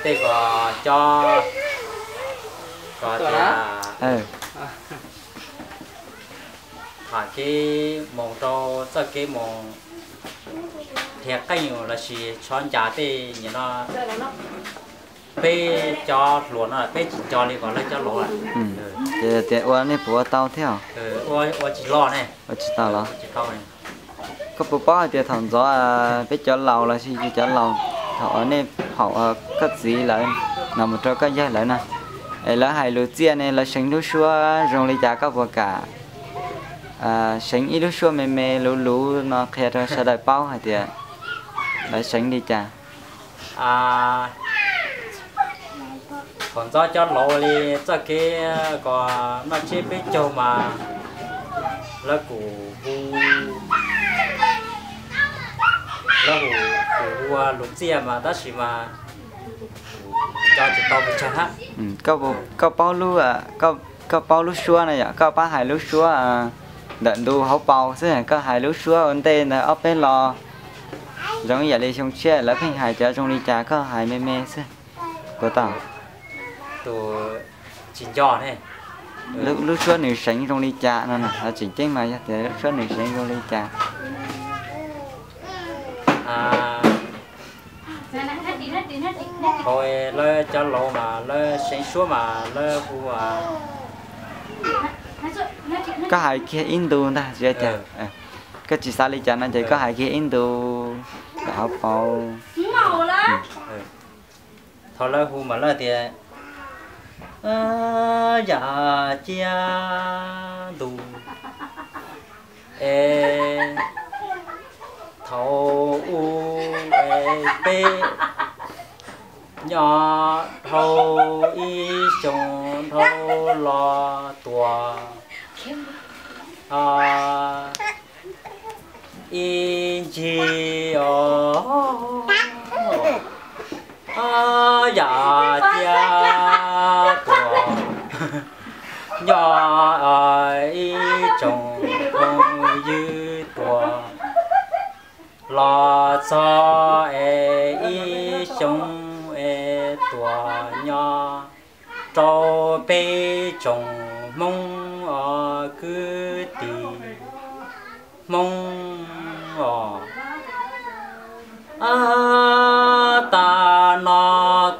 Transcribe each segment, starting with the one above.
Tej ko cob, ko tias, tham kev moos rau txoj kev moos, qhia qeej lossis tshov ncas tej nim no, peb cov hluas no peb tsis nco li kom lawv cov laus. Ces tias ua nej puas ua tau thiab? Ua tsis loj ne. Ua tsis tau los? Koj puas paub hais tias thaum ntxov peb cov laus lossis yus cov laus, thaum uas nej phaum koj txiv lawv no mus rau koj yawg lawv na, es lawv hais lus txiaj ne, lawv seev lub suab zoo li cas, koj puas kam seev ib lub suab me me luv luv no qhia rau sawv daws paub hais tias lawv seev li cas? Thaum ntxov cov laus li txoj kev kom noj tsiab peb caug mas lawv kuj hu, lawv kuj hu ua lus txiaj mas tab sis mas nco tsis tau pes tsawg hab. Koj paub lub, koj paub lub suab na yom, koj pab hais lub suab ntawm ntu hauv paus xwb, koj hais lub suab ua ntej ntawd ob peb lo zoo ib yam li xyoo tshiab lawv pheej hais cov zoo li cas koj hais me me xwb. Puas tau? Tsis nco ne. Lub suab nws seev zoo li cas no, tseem ceeb mas yog tias lub suab nws seev zoo li cas? Hauv lawv cov laus mas lawv seev suab mas lawv hu, koj hais kiag ib ntu ntag, koj tsis xav li cas no ces koj hais kiag ib ntu ntawm hauv paus. Thaum lawv hu mas lawv tias, yam ciaj ntus es thaum ub es peb nyob dhau ib xyoo dhau los tuaj ib ncig os, yam ciaj tuaj nyob ib tsoom phooj ywg tuaj los txog es ib xyoo es tuaj nyob rau peb tsoom Hmoob os kwv tij Hmoob os. Tag no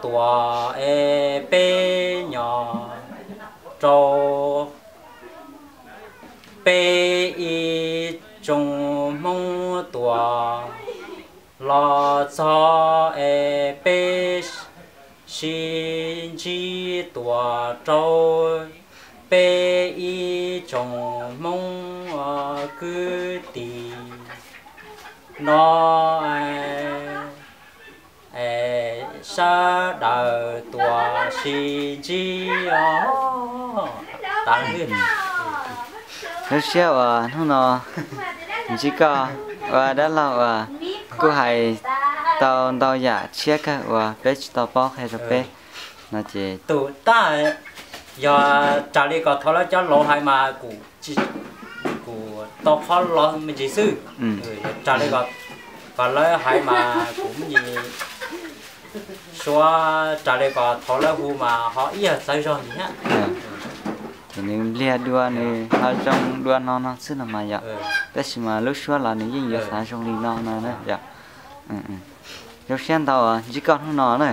tuaj es peb nyob rau peb ib tsoom Hmoob tuaj los txog es peb sib ntsib tuaj rau peb ib tsoom Hmoob kwv tij no, sawv daws tuaj sib ntsib os. Lub siab uas hnub no ntsib koj ua dab laug uas kuj hais tau ntau yam tshiab kawg uas peb tsis tau paub qhia rau peb no ces tus tab, yog raws li kom thov lawv cov laus hais mas kuv tau qhov los me ntsis xwb. Raws li kom lawv hais mas kuv me ntsis suav, raws li kom thov lawv hu mas ho ib yam txawv zog ntsis thiab. Ces nws npliag dua nws ho zoo dua no no xwb no mas yom, tab sis mas lub suab los nws yeej yuav xav zoo li no no na yom. Zoo siab ntau ntsib koj hnub no na.